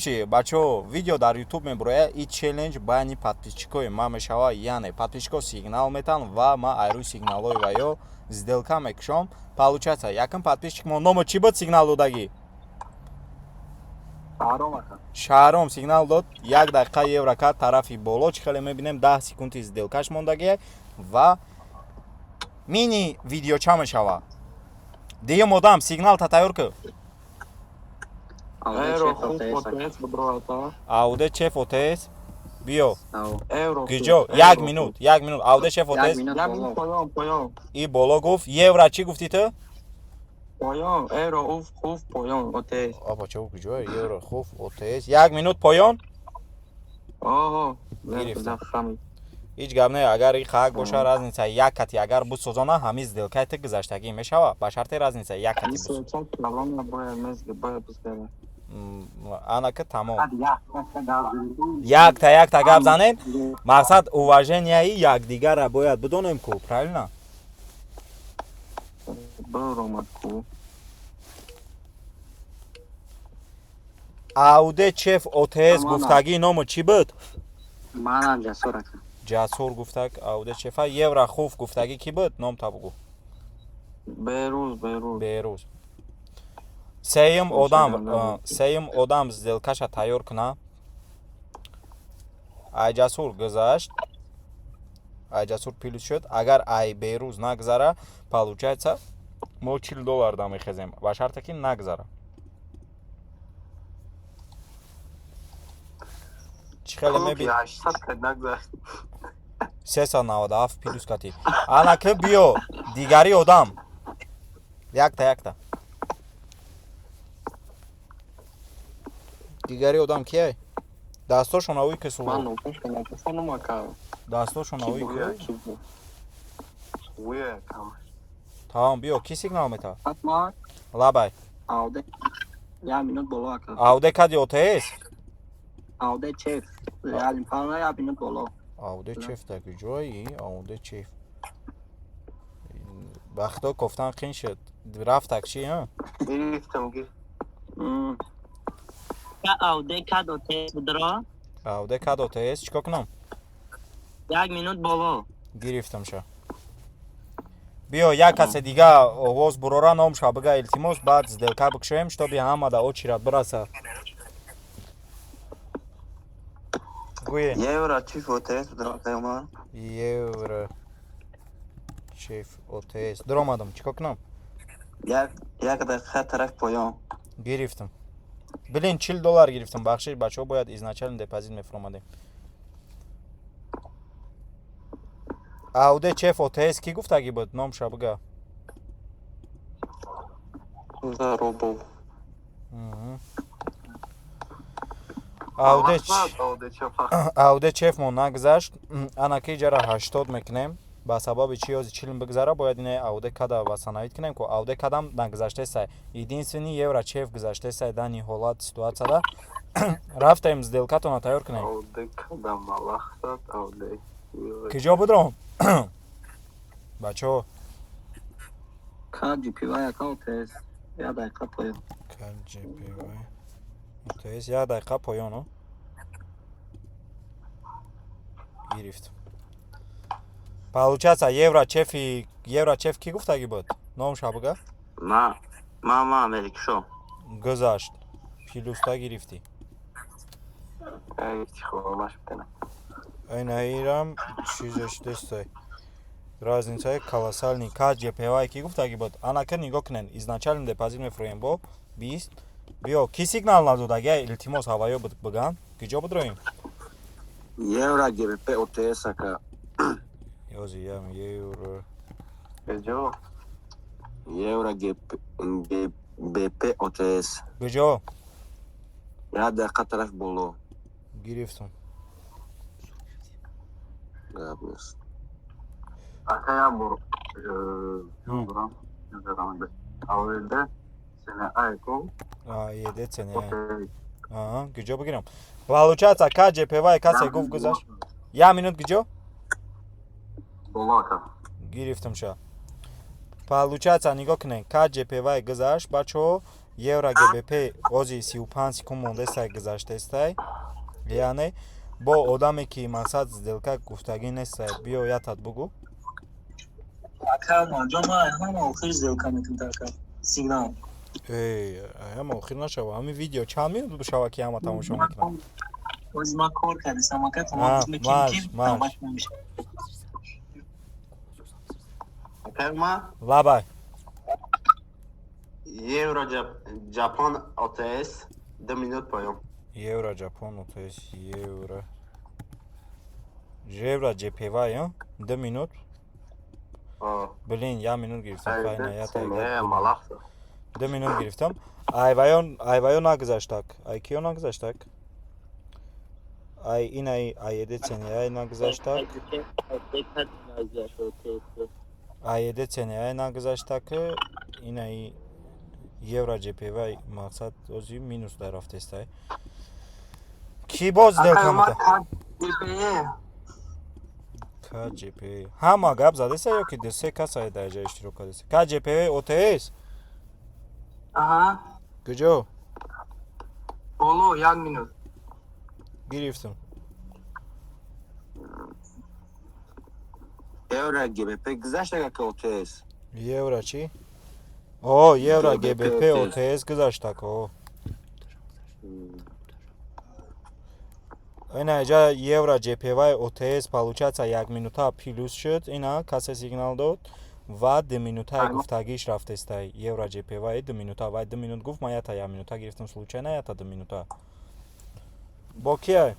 Чи, бачаҳо, видео дар YouTube мебурояд, и челлендж байни подписчикои ман мешавад, яъне подписчико сигнал метан ва ман айрӯи сигналҳои ваё сделка мекушом. Получается, якм подписчик мо номо чӣ буд сигнал додагӣ? Шаҳром, ака. Шаҳром сигнал дод, 1 дақиқа евро кард тарафи боло. Чӣ хеле мебинем, 10 секунди сделкаш мондагие ва мини видеоча мешавад. Дуюм одам сигнал та тайёр кӯ. Евро хуф ОТС бидроата. Ауде чеф ОТС, биё. Евро. Киҷо? 1 минут, 1 минут. Ауде чеф ОТС. 1 минут, поён, поён. И боло гуфт. Евро чӣ гуфтӣ ту? Поён, евро уф хуф поён ОТС. Абача, куҷо евро хуф ОТС? 1 минут поён. Оҳо. Гирифтам. Ҳеҷ гап не, агар и хак боша, разница як кати агар бусозона, ҳамин сделкаи ту гузаштагӣ мешава, ба шарти разница як кати бус. Анака тамом, якта якта гап занем. Мақсад, уваженияи якдигарра бояд бидонем ку, правильно? Биромад ку. Ауде чеф ОТС гуфтагии ному чӣ буд? Манам, Ҷасур, ака. Ҷасур гуфтак ауде чефа. Евро хуф гуфтагӣ кӣ буд? Ном та бугӯ. Берӯз, Берӯз. Берӯз. Сеюм одам, сеюм одам сделкаша тайёр куна. Ай Ҷасур гузашт, ай Ҷасур плюс шуд. Агар ай Берӯз нагзара, получается, мо 40 доллар да мехезем, ба шарте ки нагзара. Чӣ хеле меби, 397 плюс кати. Анаки биё, дигари одам, якта якта дигари одам кияй? Дастошон авӯй ки су. Дастошон авӯй ки. Тамом, биё, ки сигнал мета? Лабай. 1 минут боло, ака. Ауде кади ОТС. Ауде чеф реалим пана, 1 минут боло. Ауде чеф да куҷои? Ауде чеф вақто кофтан қин шуд, рафтак чи? Гирифтам. Ауде кад ОТС будро. Ауде кад ОТС, чикор кунам? 1 минут боло. Гирифтамша. Биё, як касе дига овоз бурора, номша бига, илтимос. Баъд сделка бикушоем, шитоби ҳама да очират бираса. Гӯе. Евро чиф ОТС будро. Евро чиф ОТС, дуромадам, чикор кунам? 1 дақиқа тараф поён. Гирифтам. Блин, 40 доллар гирифтам. Бахшиш, бачаҳо, бояд изначально депозит мефуромадем. Ауде чеф ОТС кӣ гуфтагӣ буд? Номша бига. Заробов. Ауде чеф мо нагузашт. Анаки ҷара 80 мекунем. Ба сабаби чи ёзи чилм бигзара, бояд ине ауде када восстановить кунем ку. Ауде кадам нагузаштесай, единственный евро чеф гузаштесай. Дани ҳолат ситуатсияда рафтем, сделкатона тайёр кунем. Киҷо будром, бачаҳо? CAD JPY, ака, ОТС, 1 дақиқа поён. CAD JPY ОТС, 1 дақиқа поён гирифт. Получается, евро чефи, евро чеф кӣ гуфтагӣ буд? Номша буга. Ма Меликшо. Гузашт, плюста гирифтӣ. Айнаирам чизеш дестай, разницаи колоссальный. CAD JPY кӣ гуфтагӣ буд? Анака нигоҳ кунен, изначально депозит мефурӯем бо 20. Биё, кӣ сигнал надодагия? Илтимос, ҳаваё биган, киҷо бидроем? Евро ГБП ОТС, ака. Ёзи ям евро. Куҷо? Евро ГБП ОТС. Куҷо? 1 дақиқа тараф боло. Гирифтам. Гап нест. Ака, як бор АВД ЦНА ку. ЕД ЦНА, куҷо бигирам? Получается, CAD JPY касе гуфт, гузашт. 1 минут, куҷо? Боло, ака. Гирифтамша. Получается, нигоҳ кунед, CAD JPY гузашт, бачаҳо. Евро ГБП ози 35 секунд мондестай, гузаштестай. Яъне бо одаме ки мақсад сделка гуфтагӣ нестай, биё, ятат бугӯ. Ака Умарҷон, ман ҳама охир сделка мекунам, ака. Сигнал. Эй, ҳама охир нашава. Ҳамин видео чанд минут бишава, ки ҳама тамошо мекунанд? Ози ман кор кардисам, ака, А, тамом мекунем, марш, ки марш. навбат намешавад. Акай Умар, Лабай. Евро Ҷапон ОТС 2 минут поён. Евро Ҷапон ОТС, евро JPY 2 минут. Блин, як минут гирифтам, хай на ята. Малах. 2 минут гирифтам. Айваё, айваё нагузаштак. Ай киё нагузаштак? Ай инай AUD CNY нагузаштак. AUD CNY нагузаштак. Инаи евро JPY мақсад ози минус дарафтестай. Ки боз сделка мета? ГПЕ. КГП. Ҳама гап задеса ё ки ду се каса дар ҷа иштирок кардеса? КГП ОТС? Аҳа. Куҷо? Боло, як минут. Гирифтам. Евро ГБП гузашт, ака, ОТС. Евро чӣ? О, евро GBP ГБП OTS. ОТС гузаштак. О. Ина иҷа евро JPY OTS, получается, як минута плюс шуд. Ина касе сигнал дод ва 2 минутаи гуфтагиш рафтестай. Евро JPY 2 минута, вай 2 минут гуфт, ман ята як минута гирифтам случайно, ята 2 минута. Бо кия?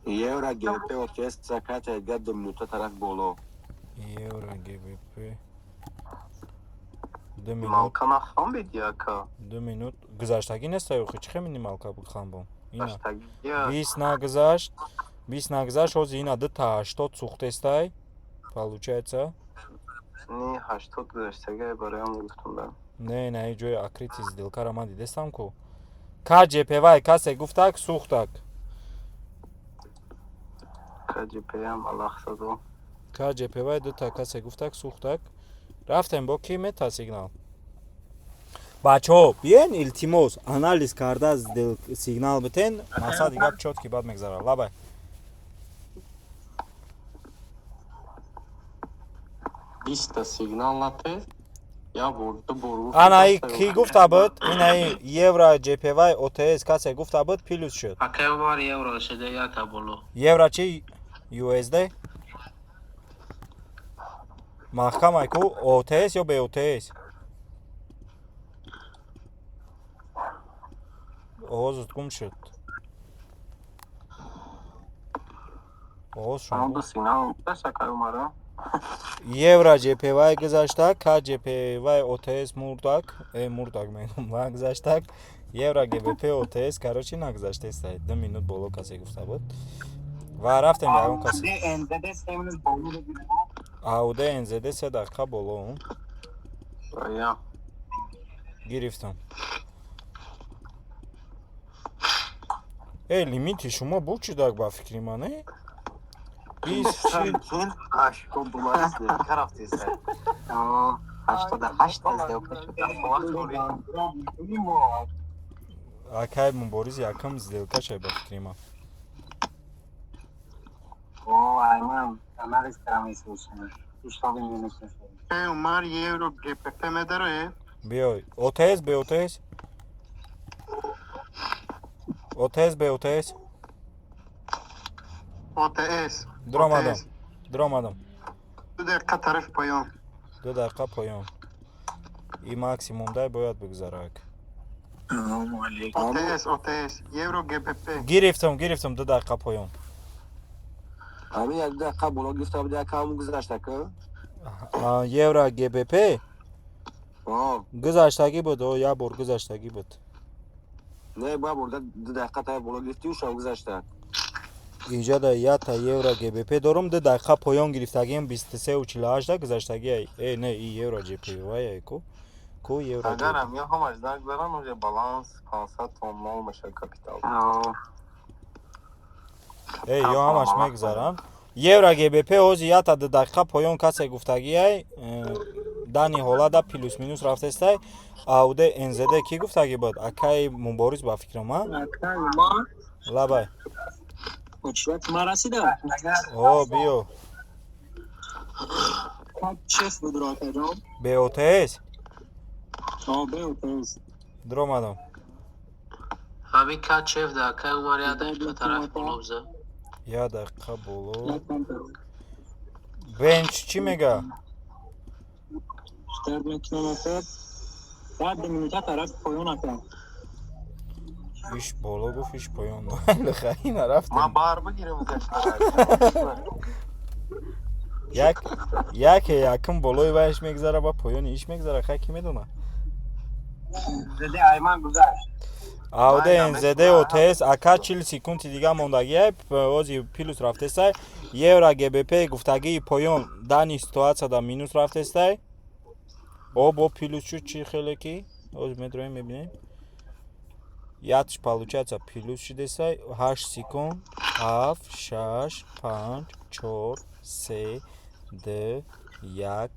Евро ГБП ОТС заката ега 2 минута тараф боло. Евро ГБП 2 минут. Малка нахон биди, ака. 2 минут гузаштагӣ нестай охи, чӣ хел минималка бихамбом? Ина Гаштагия. 20 нагузашт, 20 нагузашт, ҳозир ина дута 80 сӯхтестай, получается. Не, 80 гузаштагия, бароям гуфтам да. Не, на ҷои открытый сделкара ман дидестам ку. КJPY касе гуфтак, сӯхтак. КГП малах садо. КJPY дута касе гуфтак, сӯхтак. Рафтем, бо ки мета сигнал? Бачаҳо, биёен, илтимос, анализ карда сигнал битен, мақсади гап чёткий бад мегзарад. Лабай. 20 та сигнал нате. Я бор, ду бор гуфт. Анаи ки гуфта буд? Инаи евро JPY OTS касе гуфта буд, плюс шуд. Акай Умар, евро шуда яка боло. Евро чи? USD? Маҳкам ай ку OTS ё BOTS? Овозот гум шуд. Овоз шуд. Ду сигнал дашт, акай Умар. Евро JPY гузаштак, KJPY OTS мурдак, э, мурдак мегӯм, нагузаштак. Евро GBP OTS, короче, нагузаштестай. 2 минут боло касе гуфта буд. Ва рафтем ба ягон касе. NZD 3 минут боло бигирем. AUD NZD 3 дақиқа боло. Я. Гирифтам. Э, лимити шумо буд чидак, ба фикри ман, э? 20 чил. 80 доллар сделка рафтеса. 88 сделка шуд. Акай Мубориз якам сделка шай, ба фикри ман. О, айман анализ кардам, исушам. Иштоби минус мешавад. Э, Умар, евро ГПП медаре? Биёй. OTS, BOTS? OTS, BOTS? ОТС. Дуромадам. Дуромадам. 2 дақиқа тарафи поён. 2 дақиқа поён. И максимум дай бояд бигзарак. Салому алейкум. ОТС, ОТС, евро ГПП. Гирифтам, гирифтам, 2 дақиқа поён. Ҳамин як дақиқа боло гирифта буд, як ҳамун гузашта ка? А, евро ГБП О, гузаштагӣ буд, о, як бор гузаштагӣ буд. Не, ба бурда 2 дақиқа тараф боло гирифтӣ, ушам гузашта. Иҷода ята евро ГБП дорум, 2 дақиқа поён гирифтагиам, 23:48 гузаштагӣ. Э, не, и евро JPY ку. Ку евро Агар JPY. ҳам ҳамаш нагзарам, уже баланс 500 том нол мешавад капитал. Э, ё ҳамаш мегузаранд. Евро ГБП ҳозир ята 2 дақиқа поён касе гуфтагиай, Дани ҳолада плюс минус рафтестай. АУД НЗД кӣ гуфтаги буд? Акаи Мубориз, ба фикрам, а? Акай Умар. Лабай. Очевидно, ма расида. О, биё. CAD CHF буд, акаҷон. БОТС? О, БОТС. Дромадам. Ҳамин CAD CHF да, акай Умар, як дақиқа тараф боло биза. Як дақиқа боло. Бенч чӣ мега? Дард мекунам, ака. Баъд 2 минута тараф поён, ака. Иш боло гуфт, иш поён. Хаина рафтем. Ман бар бигирам. Як яке якум болои вайш мегзара ба поёни иш мегзара, хай, ки медона. Зеде айман гузашт. АУД НЗД ОТС, ака, 40 секунди дига мондагиай, ози плюс рафтестай. Евро ГБП гуфтагии поён, дани ситуатсияда минус рафтестай. О, бо плюс шуд, чӣ хеле ки ози медроем, мебинем. Ятш получается плюс шудесай. 8 секунд, ҳафт, шаш, панҷ, чор, се, ду, як,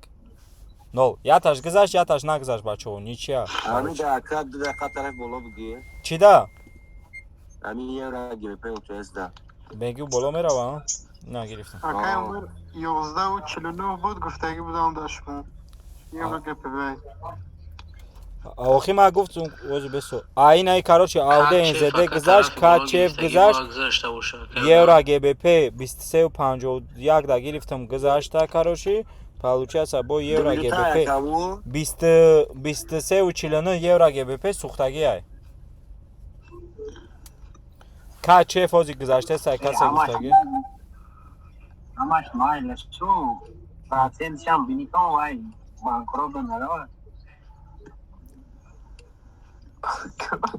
нол. Яташ гузашт, яташ нагузашт, бачаҳо, ничья. Ҳамин да, ака, 2 дақиқа тараф боло бигир. Чӣ да? Ҳамин евро ГБП ОТС да. Мегӯ боло мерава, нагирифтам. Акай Умар, 11:49 буд, гуфтагӣ будам дар шумо. Евро ГПВ. Охи ма гуфтум, ози бесо. Аинаи, короче, АУД НЗД гузашт, CAD CHF гузашт, евро ГБП 23:51 да гирифтам, гузашта, короче, получается, бо евро ГБП 23:49 евро ГБП сӯхтагиай. CAD CHF ози гузаштесай, касе гуфтагӣ. Ҳамаш майла шу. Процентшам биникон, вай банкрот наравад.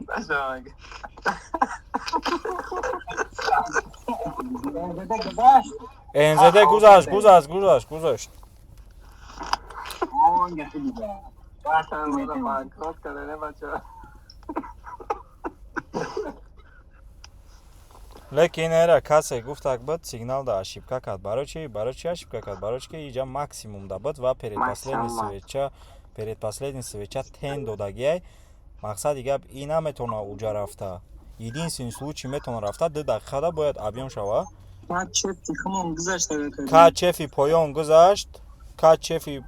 Нашаваг. НЗД гузашт. НЗД гузашт, гузашт, гузашт, гузашт. Он гапи дига. Банкрот кардане, бача. Лекин эра касе гуфтак буд, сигнал да ошибка кард. Барои чи? Барои чи ошибка кард? Барои чи ки иҷа максимум да буд ва предпоследний свеча, предпоследний свеча тень додагиай. Мақсади гап, и наметавона уҷа рафта. Единственный случай метавона рафта, 2 дақиқада бояд объём шава. CAD CHF и поён гузашт, CAD CHF и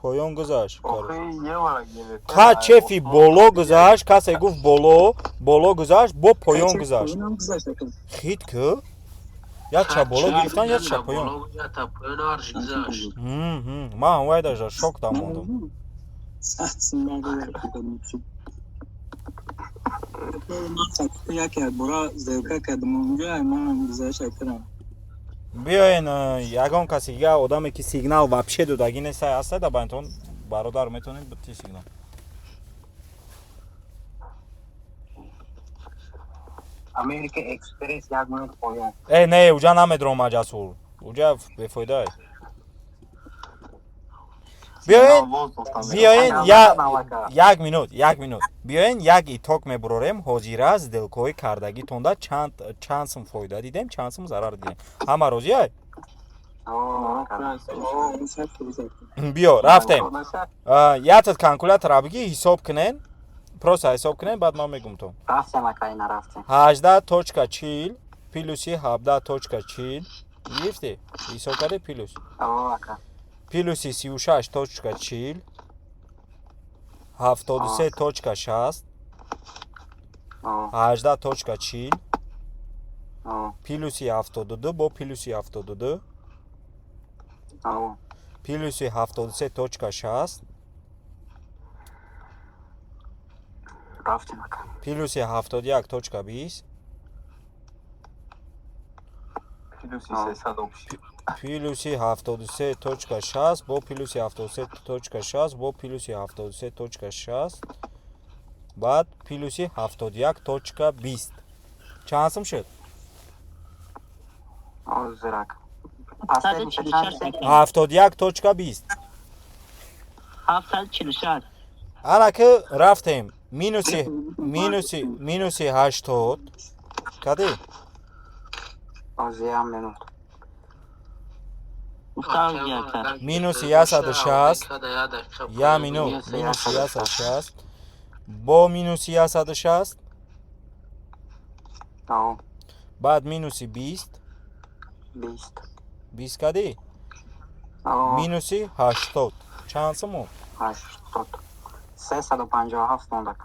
поён гузашт, CAD CHF и боло гузашт. Касе гуфт боло, боло гузашт, бо поён гузашт. Хит ку якча боло гирифтан, якча поён. Ман ҳамвай даже шок да мондам. Яке бора сделка кардам онҷо, ман гузашт кардам. Биёен, ягон каси дига, одаме ки сигнал вообще додагӣ нестай, ҳастай да байнтон, бародар, метавонед бити сигнал. Америка Экспресс як минут поён. Э, не, уҷа намедуром, Аҷасур, уҷа бефоида. Биёен, биёен, як минут, як минут, биёен, як итог мебурорем. Ҳозира сделкаҳои кардагитонда чанд, чанд сум фоида дидем, чанд сум зарар дидем? Ҳама розиай? Биё, рафтем. Ятад калкулятора бигӣ, ҳисоб кунен, просто ҳисоб кунен, баъд ман мегум то. Рафтем, акай, нарафтем. 18.40 плюси 17.40 гирифтӣ, ҳисоб кардӣ, плюс плюси 36.40, 73.60, 18.40, плюси 72, бо плюси 72, плюси 73.60, плюси 71.20, Плюси 300. Плюси 73.60, бо плюси 73.60, бо плюси 73.60, баъд плюси 71.20. Чанд сум шуд? Озирак. 71.20. 746. Ана ки рафтем, минуси 80 кади. Озиям минут. Гуфтам яка. Минуси 160. Я минут, минуси 160 бо минуси 160. Ао. Баъд минуси 20. 20. 20 кадӣ? Ао. Минуси 80 чанд сумон? 80. 357 мондак.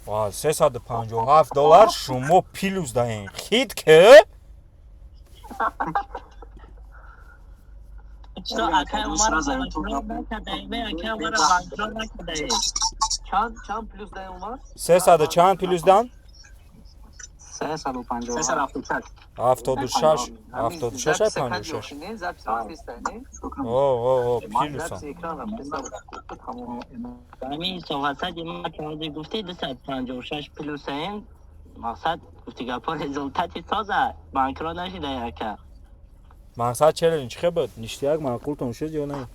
Ва, 357 доллар шумо плюс даҳем, хит ки. Что, акай Умар банкрот накардаем, акай Умар банкрот накардаем. Чанд плюс даем, Умар? Сесаду чанд плюс дан? 357. 376. 76, 76, 56. Запись рафтиста, не? О, плюсам. Запись экран рафтиста. Тамом. Ҳамин ҳисобҳасади ма ки ҳозир гуфтӣ, 256 плюсаем, мақсад, гуфти гапо, результати соза, банкрот нашида, яка. Мақсад, челлендж чӣ буд? Ништяк, маъқултон шуд ё не?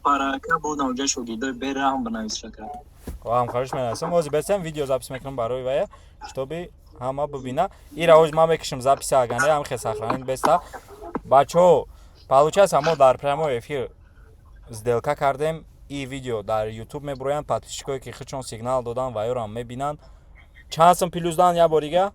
Парака бо навҷа шогирдои бераҳм бинавис, шака. Ҳамкориш менависам. Ҳозир бесем, видео запись мекунам барои вая, чтобы ҳама бибина. Ира ҳоз ман мекушам записа, агане ҳам хе сохранить беста. Бачаҳо, получается, мо дар прямой эфир сделка кардем и видео дар YouTube мебуроянд. Подписчикое, ки худшон сигнал додан, ва ёрам мебинанд, чанд сум плюс дан, як бор дига?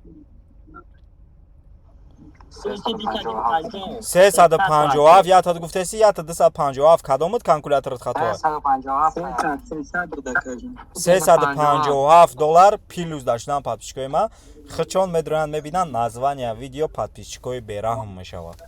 357 ята гуфтеси, ята 257. Кадомуд калкуляторат хато? 357. 357 доллар плюс даштан подписчикои ма. Худшон медроянд, мебинанд. Названия видео «Подписчикои бераҳм» мешавад.